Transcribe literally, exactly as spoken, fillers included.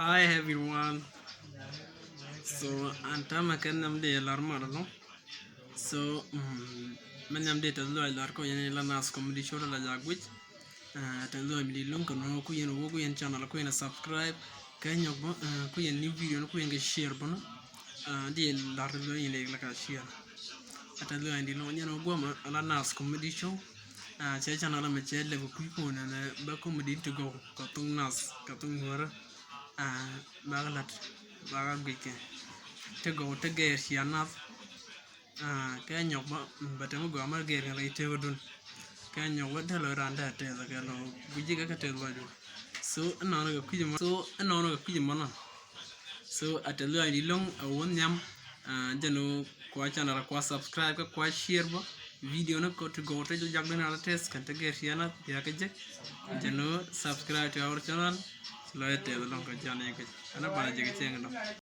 Hi everyone. So an tamɛ kɛn nhiam dee lar mal ɛlɔ̱ŋ. So mm, mɛ nhiam dee tɛth lɔaac lar kɔ yɛn ila Nas Comedy Show la jak guic. Tɛth lɔaac mi di lo̱ŋ kɛ nɔ ku yɛn wä ku yɛn channel ku yɛn subscribe. Kɛ nyɔk bä ku yɛn new video ku yɛn kɛ share bä nɔ. Dee lar tɛth lɔaac yɛn dee la ka share. Tɛth lɔaac di lo̱ŋ yɛn wä guamɛ ala Nas Comedy Show. Cɛ channel mɛ cɛ lɛ bä kui̱ kɔn nɛ bä comedy ti gɔw kɛ thok Nas kɛ thok Nuärä. Bakɛ lat bakɛ guic kɛ ti gɔw ti gɛɛr cia nath. Kɛ nyɔk bä bɛ te mi gɔaa ma gɛɛr kɛ rɛy tëëk dun. Kɛ nyɔk bä te lɔ ran dee tɛth kɛ lɔ guic kɛ kɛ tɛth lɔ jun. So ɛnɔnɔ kɛ kui̱c mɔ so ɛnɔnɔ kɛ kui̱c mɔ nɔ. So a tɛth lɔ di lo̱ŋ a wun nhiam. Jɛn wä kua channel kua subscribe kɛ kua share bä. Video ni kɔ ti gɔw te jak dun a tɛth kɛn te gɛɛr cia nath bia kɛ jek. Jɛn wä subscribe to our channel. Lɔ yɛ tɛth lɔŋ kɛ jan yɛ kɛ ɛn a bana jek cɛŋ dɔŋ.